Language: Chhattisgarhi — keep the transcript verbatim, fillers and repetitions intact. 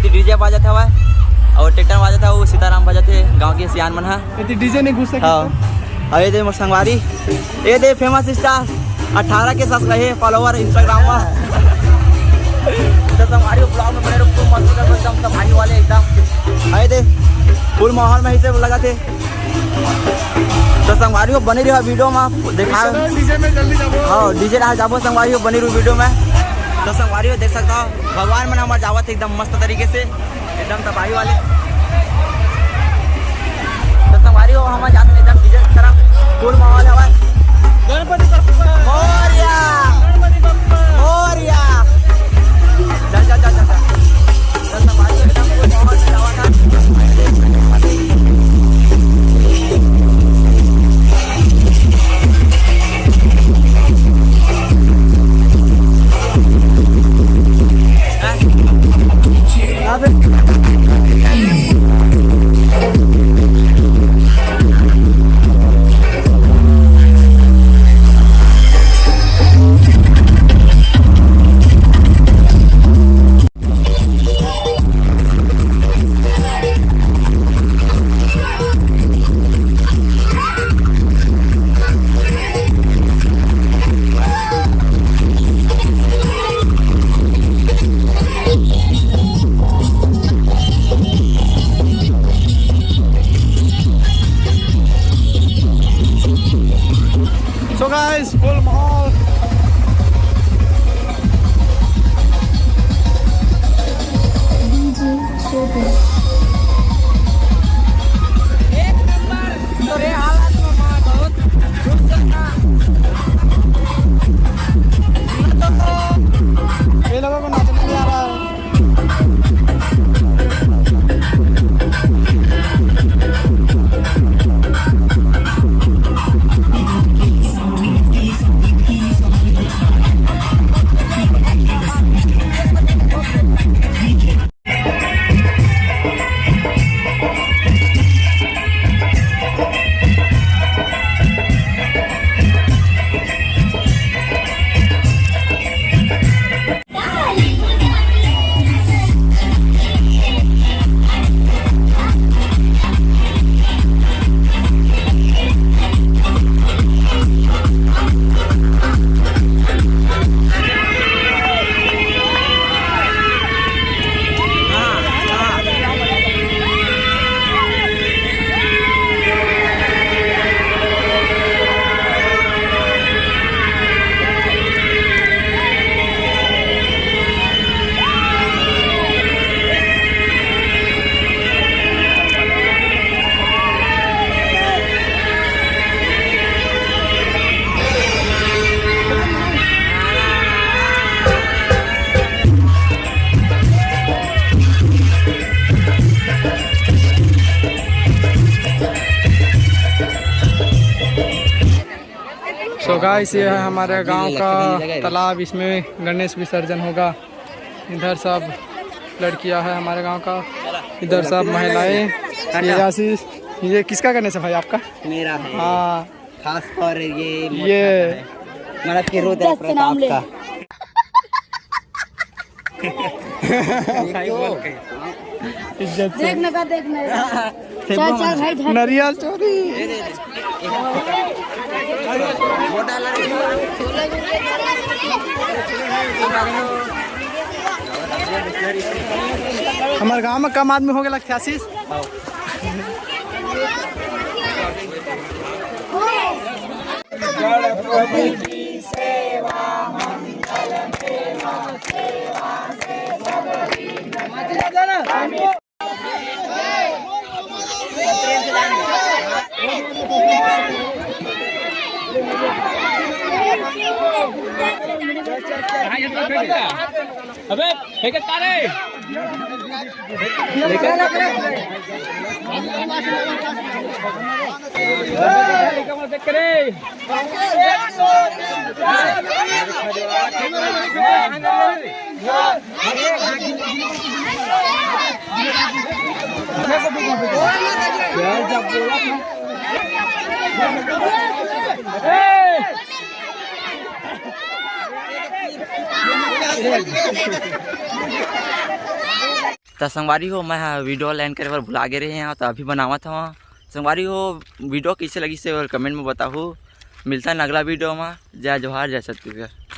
डीजे बाजत हवय अउ ट्रैक्टर बाजत हवय, वो सीताराम बाजत हे, गांव के सियान मन ह। यदि डीजे नहीं घुस सके हाँ। तो? अउ ये दे मोर संगवारी, ये दे फेमस स्टार, अठारह के साथ रहे फॉलोअर Instagram में। तो संगवारी, ब्लॉग में बने रहो, खूब मस्ती करो, एकदम तबाही वाले एकदम। अउ ये दे फुल माहौल में ऐसे लगा थे। तो संगवारी हो, बने रहो वीडियो में, देखा। डीजे में जल्दी जाबो। हाँ, डीजे रहा जाबो संगवारी हो, बने रहो वीडियो में। तो संगवारी हो, देख सकता हो, भगवान मन हमार जावत हे एकदम मस्त तरीके से, एकदम तबाही वाले। तो संगवारी हो, हमार जात में एकदम डीजे की तरह फुल माहौल हवा। गणपति बप्पा मोरया। गणपति बप्पा मोरया। चल, चल, चल, चल, चल। So guys, full माहौल। एक नंबर। तोरे हालत में माँ बहुत खुश था। ये लोगों को नाचने नहीं आ रहा है। So गाइस, ये है हमारे गांव का तालाब, इसमें गणेश विसर्जन होगा। इधर सब लड़कियां है हमारे गांव का, इधर सब महिलाएं। ये आशीष, ये किसका गणेश है भाई आपका? मेरा है। हाँ। खास तौर ये ये मतलब कि रुद्र प्रताप का। इज्जत से। देखने का, देखने का। चल, चल भाई, धर। नरियल चोरी। हमारे गांव में कम आदमी हो गए लगते आशीष। अबे फेंके तारे। त संगवारी हो, मैं ह video line करे बर भुला गे रहे हंव, त अभी बनावत हंव। संगवारी हो, video कइसे लगिस हे ओला comment में बताहू। मिलथन अगला video में। जय जोहार, जय छत्तीसगढ़।